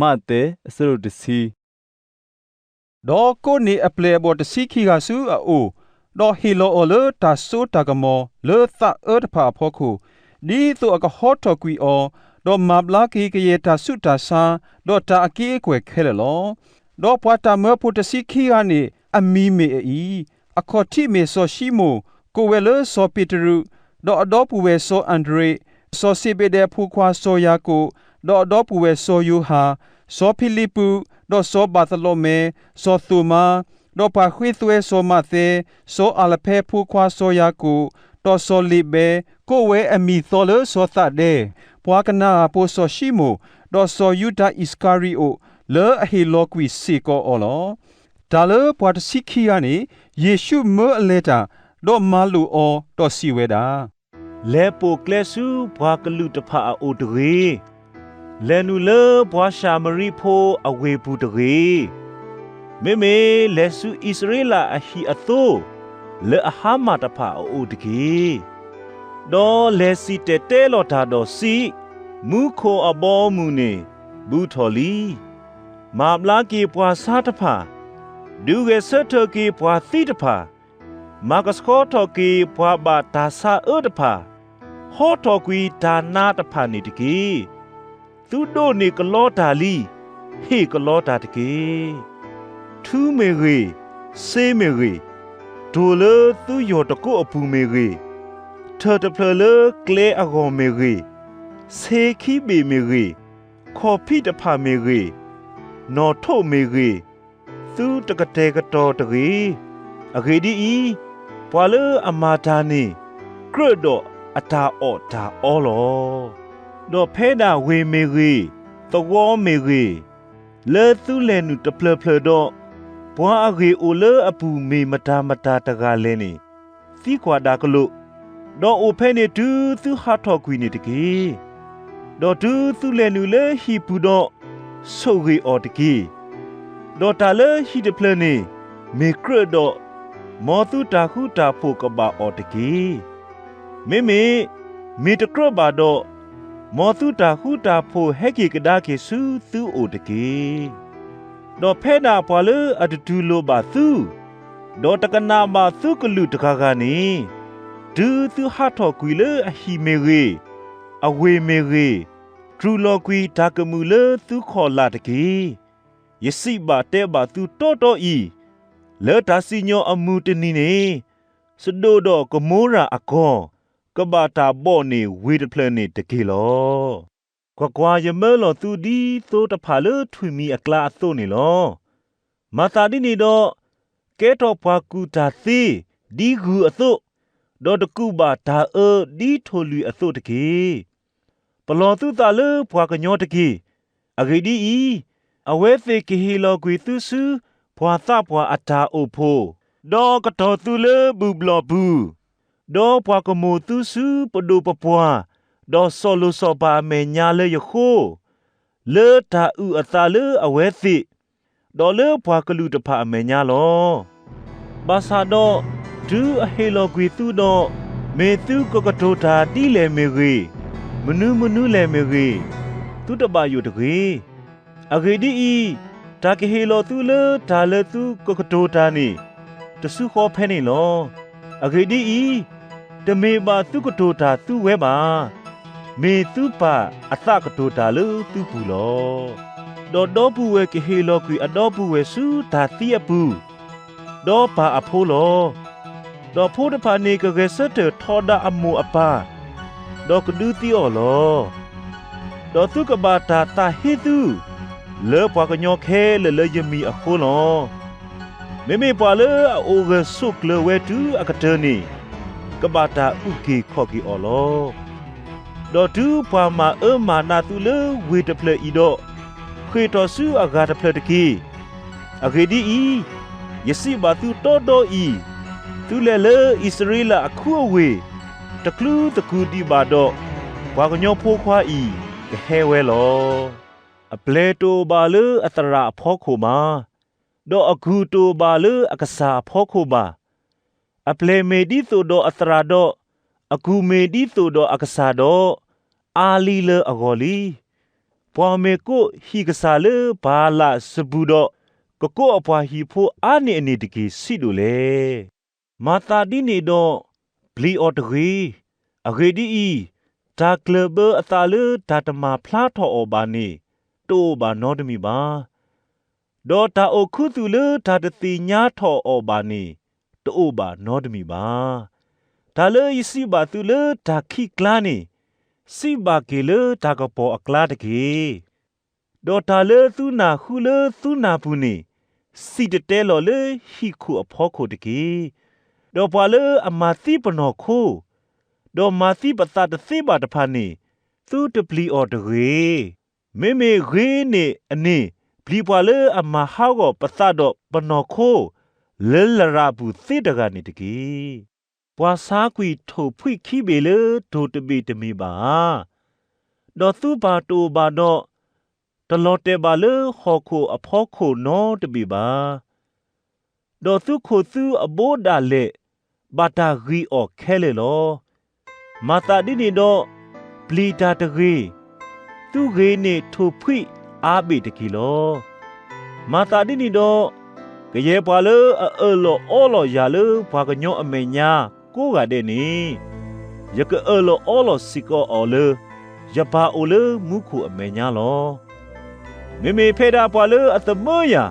မးသဲ အဆၢဒိၣ်တဆံ ဒီးကိးန့ၢ်အပျဲၢ်အဘီၣ်တဆံခံဂၤဆူအအိၣ်, ဒီးဟ့ၣ်လီၤအီၤလၢတၢ်စိတၢ်ကမီၤလၢသးအၢတဖၣ်အဖီခိၣ်, ဒ်သိးအကဟီထီၣ်ကွံာ်အီၤ, ဒီးမၤဘျါက့ၤကယဲၢ်တၢ်ဆူးတၢ်ဆါ, ဒီးတၢ်အက့အခၢၣ်ခဲလၢာ်လီၤ. ဒီးပှၤတၢ်မၢဖိတဆံခံဂၤန့ၣ် အမံၤမ့ၢ်အအံၤ, အခီၣ်ထံးမ့ၢ်စီၤၡံမိၣ်, ကိးဝဲလၢစီၤပ့းတရူး, ဒီးအဒီပုၢ်ဝဲၢ်စီၤအၤဒရ့း, စီၤစ့ဘ့းဒဲးအဖိခွါစီၤယၤကိာ်, ဒီးအဒီပုၢ်ဝဲၢ်စီၤယိၤဟၣ်, စီၤဖံလံးပူး, ဒီးစီၤဘၤသလီမဲ, စီၤသိၤမါ, ဒီးပှၤဃ့သွဲစီၤမးသဲ, စီၤအၤလဖဲအဖိခွါစီၤယၤကိာ်, ဒီးစီၤလ့းဘဲ, ကိးဝဲအမံၤသီလၢစီၤသးဒဲ, ပှၤကနၤအၣ်ဖိစီၤၡံမိၣ်, ဒီးစီၤယူဒၤအံၣ်စကၤရံၤအိၣ်, လၢအဟ့ၣ်လီၤကွံာ်စ့ၢ်ကီးအီၤလီၤ. တၢ်လၢပှၤတဆံခံဂၤန့ၣ်, ယ့ၣ်ၡူးမၢအလဲၤတၢ်, ဒီးမၤလိာ်အီၤ, ဒီးစံးဝဲဒၣ်, လဲၤပိာ်ကျဲဆူပှၤကလုာ်တဖၣ်အအိၣ်တဂ့ၤ. လဲၤနုာ်လၢပှၤၡၤမရံဖိအဝ့ၢ်ပူၤတဂ့ၤ. မ့မ့ၢ်လဲၤဆူအံၣ်စရ့လးအဟံၣ်အသိ လၢအဟါမၢ်တဖၣ်အအိၣ်တက့ၢ်. ဒီးလဲၤစံၣ်တဲၤတဲလီၤတၢ်ဒီးစံး, မူခိၣ်အဘီအမုၢ်န့ၣ် ဘူးထီၣ်လံ. မၤဘျါက့ၤပှၤဆါတဖၣ်, ဒုးဂဲၤဆၢထၢၣ်က့ၤပှၤသံတဖၣ်, မၤကဆှီထီၣ်က့ၤပှၤဘၣ်တၢ်ဆါအၢတဖၣ်, ဟီထီၣ်ကွံာ်တၢ်နါတဖၣ်န့ၣ်တက့ၢ်. သုဒိးန့ၢ်ကလီတၢ်လံ, ဟ့ၣ်ကလီတၢ်တက့ၢ်. ထူမ့ၢ်ဂ့ၤ, စ့မ့ၢ်ဂ့ၤ, တိၢ်လၢသုယီၢ်တကိးအပူၤမ့ၢ်ဂ့ၤ, ထၢၣ်တဖျၢၣ်လၢကျဲအဂီၢ်မ့ၢ်ဂ့ၤ, ဆ့ခံဘ့ၣ်မ့ၢ်ဂ့ၤ, ခီၣ်ဖံးတဖၣ်မ့ၢ်ဂ့ၤ, နီၣ်ထိးမ့ၢ်ဂ့ၤ, သုတကတဲာ်ကတီၤတဂ့ၤ. အဂ့ၢ်ဒ်အံၤ, ပှၤလၢအမၤတၢ်န့ၣ် ကြၢးဒီးအတၢ်အီၣ်တၢ်အီလီၤ. ဒီးဖဲဒၣ်ဝ့ၢ်မ့ၢ်ဂ့ၤ, သဝီမ့ၢ်ဂ့ၤ, လၢသုလဲၤနုာ်တဖျၢၣ်ဖျၢၣ်ဒီး, ပှၤအဂ့ၢ်အိၣ်လၢအပူၤမ့ၢ်မတၤမတၤတဂၤလဲၣ်န့ၣ်, သံကွၢ်ဒၣ်ကလိာ်, ဒီးအိၣ်ဖဲန့ၣ်တုၤသုဟးထီၣ်ကွံာ်န့ၣ်တက့ၢ်. ဒီးတုၤသုလဲၤနုာ်လၢဟံၣ်ပူၤဒီး, ဆိၣ်ဂ့ၤအီၤတက့ၢ်. ဒီးတၢ်လၢဟံၣ်တဖျၢၣ်န့ၣ် မ့ၢ်ကြၢးဒီး, မ်သုတၢ်ဃူတၢ်ဖိးကဘၣ်အီၣ်တက့ၢ်. မ့မ့ၢ်မ့ၢ်တကြၢးဘၣ်ဒီး, မ်သုတၢ်ဃူတၢ်ဖိးဟဲက့ၤကဒါက့ၤဆူသုအိၣ်တက့ၢ်. ဒီးဖဲဒၣ်ပှၤလၢအတတူၢ်လိာ်ဘၣ်သု, ဒီးတကနၣ်ဘၣ်သုကလုၢ်တဂၤဂၤန့ၣ်, တုၤသုဟးထီၣ်ကွံာ်လၢအဟံၣ်မ့ၢ်ဂ့ၤ, အဝ့ၢ်မ့ၢ်ဂ့ၤ, တြူာ်လီၤကွံာ်တၢ်ကမုာ်လၢသုခီၣ်လာ်တက့ၢ်. ယစံးဘၣ်တဲဘၣ်သုတီတီအံၤ, လၢတၢ်စံၣ်ညီၣ်အမုၢ်တနံၤန့ၣ်, စဒိၣ်ဒီးကမိရၤအကီၢ်, ကဘၣ်တၢ်ဘီၣ်န့ၢ်ဝ့ၢ်တဖျၢၣ်န့ၣ်တက့ၢ်လီၤ. ကွၢ်ကွၢ်, ယမၢလီၤသုဒ်သိတဖၣ်လၢထွံၣ်မံၤအကျါအသိးန့ၣ်လီၤ. မၤသးဒ်န့ၣ်ဒီး, ကဲထီၣ်ပှၤကူၣ်တၢ်သ့ဒ်ဂုၢ်အသိး, ဒီးတကူၣ်ဘၣ်တၢ်အၢဒ်ထိၣ်လွံၢ်အသိးတက့ၢ်. ပလီၢ်သုသးလၢပှၤကညီတက့ၢ်. အဂ့ၢ်ဒ်အံၤ, အဝဲသ့ၣ်ကဟ့ၣ်လီၤကွံာ်သုဆူပှၤသးပှၢ်အတၢ်အိၣ်ဖှိၣ်, ဒီးကတီၤသုလၢဘုၣ်ဘျီၣ်ပူၤ, ဒီးပှၤကမိၣ်သုဆူပဒိၣ်ပပှၢ်, ဒီးစီၤလိၤစီၤပၤအမဲာ်ညါလၢယဃိ, လၢတၢ်အုၣ်အသးလၢအဝဲသ့ၣ်, ဒီးလၢပှၤကလုာ်တဖၣ်အမဲာ်ညါလီၤ. ဘၣ်ဆၣ်ဒီး, တုၤအဟ့ၣ်လီၤကွံာ်သုဒီး, မ့ၢ်သုကကတိၤတၢ်ဒ်လဲၣ်မ့ၢ်ဂ့ၤ, မနုၤမနုၤလဲၣ်မ့ၢ်ဂ့ၤ, သုတဘၣ်ယိၣ်တဂ့ၤ. အဂ့ၢ်ဒ်အံၤ, တၢ်ကဟ့ၣ်လီၤသုလၢတၢ်လၢသုကကတိၤတၢ်န့ၣ်, တစုဃီဖဲန့ၣ်လီၤ. အဂ့ၢ်ဒ်အံၤ, တမ့ၢ်ဘၣ်သုကတိၤတၢ်သုဝဲဘၣ်. မ့ၢ်သုပၢ်အသးကတိၤတၢ်လၢသုပူၤလီၤ. ဒီးဒီပုၢ်ဝဲၢ်ကဟ့ၣ်လီၤကွံာ်အဒီပုၢ်ဝဲၢ်ဆူတၢ်သံအပူၤ, ဒီးပၢ်အဖိလီၤ. ဒီးဖိတဖၣ်န့ၣ်ကဂဲၤဆၢထၢၣ်ထီဒါအမိၢ်အပၢ်, ဒီးကဒုးသံအီၤလီၤ. ဒီးသုကဘၣ်တၢ်သးဟ့သု, လၢပှၤကညီခဲလၢာ်လၢယမံၤအဃိလီၤ. မ့မ့ၢ်ပှၤလၢအအိၣ်ဂၢၢ်ဆိးကျၢၤဝဲတုၤအကတၢၢ်န့ၣ်, ကဘၣ်တၢ်အုၣ်က့ၤခီၣ်က့ၤအီၤလီၤ. ဒီးတုၤပှၤမၤအၢမၤနးသုလၢဝ့ၢ်တဖျၢၣ်အံၤဒီး, ဃ့ၢ်ထီၣ်ဆူအဂၤတဖျၢၣ်တက့ၢ်. အဂ့ၢ်ဒ်အံၤ, ယစံးဘၣ်သုတီတီအံၤ, သုလဲၤလၢအံၣ်စရ့လးအခူအဝ့ၢ်, တချုးသကူးဒံးဘၣ်ဒီး, ပှၤကညီဖိခွါအံၤကဟဲဝဲလီၤ. အပျဲၢ်တအိၣ်ဘၣ်လၢအသရၣ်အဖီခိၣ်ဘၣ်, ဒီးအကူၢ်တအိၣ်ဘၣ်လၢအကစၢ်အဖီခိၣ်ဘၣ်. အပျဲၢ်မ့ၢ်ဒ်သိးဒီးအသရၣ်ဒီး, အကူၢ်မ့ၢ်ဒ်သိးဒီးအကစၢ်ဒီး, အါလံလၢအဂီၢ်လံ. ပှၤမ့ၢ်ကိးဟံၣ်ကစၢ်လၢဘၤလးစဘူၤဒီး ကကိးအပှၤဟံၣ်ဖိအါန့ၢ်အန့ၣ်တက့ၢ် ဆံးဒိၣ်လဲၣ်. မၤသးဒ်န့ၣ်ဒီး, ပျံၤအီၤတဂ့ၤ. အဂ့ၢ်ဒ်အံၤ, တၢ်ကျၢၢ်ဘၢအသးလၢတၢ်တမၤဖျါထီၣ်အီၤဘၣ်န့ၣ် တအိၣ်ဘၣ်နီတမံၤဘၣ်. ဒီးတၢ်အိၣ်ခူသူၣ်လၢတၢ်တသ့ၣ်ညါထီၣ်အီၤဘၣ်န့ၣ် တအိၣ်ဘၣ်နီတမံၤဘၣ်. တၢ်လၢယစံးဘၣ်သုလၢတၢ်ခံးကျါန့ၣ်, စံးဘၣ်က့ၤလၢတၢ်ကပီၤအကျါတက့ၢ်. ဒီးတၢ်လၢသုနၢ်ဟူလၢသုနၢ်ပူၤန့ၣ်, စံၣ်တဲၤတဲလီၤလၢဟံၣ်ခိၣ်အဖီခိၣ်တက့ၢ်. ဒီးပှၤလၢအမၤသံပနီၢ်ခိ, ဒီးမၤသံပသးတသ့ဘၣ်တဖၣ်န့ၣ်, သုတပျံၤအီၤတဂ့ၤ. မ့မ့ၢ်ဂ့ၤန့ၢ်အန့ၣ်, ပျံၤပှၤလၢအမၤဟးဂီၤပသးဒီးပနီၢ်ခိ လၢလရာ်အပူၤသ့တဂၤန့ၣ်တက့ၢ်. ပှၤဆါကွံာ်ထိၣ်ဖှံးခံဘ့ၣ်လၢတိၢ်တဘ့ၣ်တမ့ၢ်ဘၣ်ဧါ. ဒီးသုပၢ်တအိၣ်ဘၣ်ဒီး, တလီၤတဲာ်ဘၣ်လၢဟီၣ်ခိၣ်အဖီခိၣ်နီတဘ့ၣ်ဘၣ်. ဒီးသုခိၣ်သုအဘိဒၣ်လဲာ် ဘၣ်တၢ်ဂံၢ်အီၣ်ခဲလၢာ်လီၤ. မၤသးဒ်န့ၣ်ဒီး, ပျံၤတၢ်တဂ့ၤ, သုဂ့ၤန့ၢ်ထိၣ်ဖှံးအါဘ့ၣ်တက့ၢ်လီၤ. မၤသးဒ်န့ၣ်ဒီး, ကယဲၢ်ပှၤလၢအအၢၣ်လီၤအီလီၤယၤလၢပှၤကညီအမဲာ်ညါကိးဂၤဒဲးန့ၣ်, ယကအၢၣ်လီၤအီလီၤစ့ၢ်ကီးအီၤလၢ ယပၢ်အိၣ်လၢမူခိၣ်အမဲာ်ညါလီၤ. မ့မ့ၢ်ဖဲဒၣ်ပှၤလၢအသမၢယၤ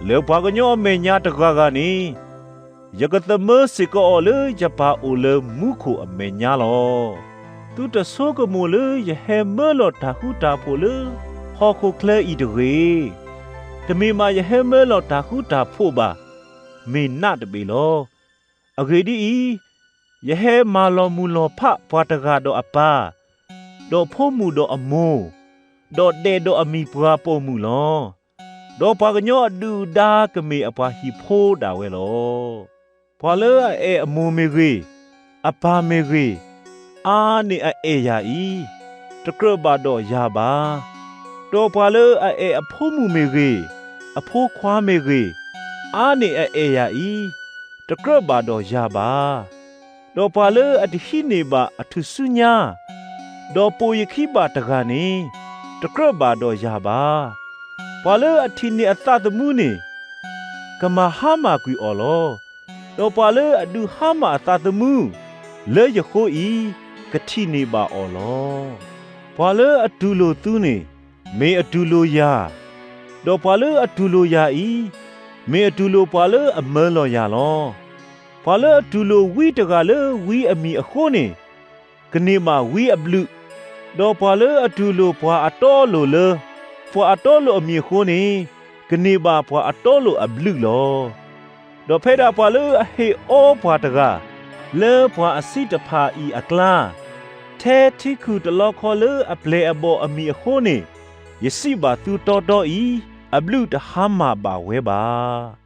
လၢပှၤကညီအမဲာ်ညါတဂၤဂၤန့ၣ်, ယကသမၢစ့ၢ်ကီးအီၤလၢယပၢ်အိၣ်လၢမူခိၣ်အမဲာ်ညါလီၤ. သုတဆိကမိၣ်လၢယဟဲမၢလီၤတၢ်ဃူတၢ်ဖိးလၢဟီၣ်ခိၣ်ချၢအံၤတဂ့ၤ. တမ့ၢ်မးယဟဲမၢလီၤတၢ်ဃူတၢ်ဖိးဘၣ်, မ့ၢ်နးတဘ့ၣ်လီၤ. အဂ့ၢ်ဒ်အံၤ, ယဟဲမၤလီၤမုၢ်လီၤဖးပှၤတဂၤဒီးအပၢ်, ဒီးဖိမုၣ်ဒီးအမိၢ်, ဒီးဒဲးဒီးအမံၤပှၤပိာ်မုၣ်လီၤ. ဒီးပှၤကညီအဒုၣ်အဒါကမ့ၢ်အပှၤဟံၣ်ဖိဒၣ်ဝဲလီၤ. ပှၤလၢအအဲၣ်အမိၢ်မ့ၢ်ဂ့ၤ, အပၢ်မ့ၢ်ဂ့ၤ, အါန့ၢ်အအဲၣ်ယၤအံၤ, တကြၢးဘၣ်ဒီးယၤဘၣ်. ဒီးပှၤလၢအအဲၣ်အဖိမုၣ်မ့ၢ်ဂ့ၤ, အဖိခွါမ့ၢ်ဂ့ၤ, အါန့ၢ်အအဲၣ်ယၤအံၤ, တကြၢးဘၣ်ဒီးယၤဘၣ်. ဒီးပှၤလၢအတဟံးန့ၢ်ဘၣ်အထူၣ်စုညါ, ဒီးပိာ်ယခံဘၣ်တဂၤန့ၣ်, တကြၢးဘၣ်ဒီးယၤဘၣ်. ပှၤလၢအထံၣ်န့ၢ်အသးသမူန့ၣ်, ကမၤဟါမၢ်ကွံာ်အီၤလီၤ. ဒီးပှၤလၢအဒုးဟါမၢ်အသးသမူ လၢယဃိအံၤ, ကထံၣ်န့ၢ်ဘၣ်အီၤလီၤ. ပှၤလၢအတူၢ်လိာ်သုန့ၣ်, မ့ၢ်အတူၢ်လိာ်ယၤ, ဒီးပှၤလၢအတူၢ်လိာ်ယၤအံၤ, မ့ၢ်အတူၢ်လိာ်ပှၤလၢအမၢလီၤယၤလီၤ. ပှၤလၢအတူၢ်လိာ်ဝံတဂၤလၢဝံအမံၤအဃိန့ၣ်, ကန့ၢ်ဘၣ်ဝံအဘျုး, ဒီးပှၤလၢအတူၢ်လိာ်ပှၤအတီအလိၤလၢ ပှၤအတီအလိၤအမံၤအဃိန့ၣ်, ကန့ၢ်ဘၣ်ပှၤအတီအလိၤအဘျုးလီၤ. ဒီးဖဲဒၣ်ပှၤလၢအဟ့ၣ်အီပှၤတဂၤ လၢပှၤအဆံးတဖၣ်အံၤအကျါ, ထဲထံခုၣ်တလီခီလၢအပျဲၢ်အဘီၣ်အမံၤအဃိန့ၣ်, ယစံးဘၣ်သုတီတီအံၤ, အဘျုးတဟါမၢ်ဘၣ်ဝဲဘၣ်.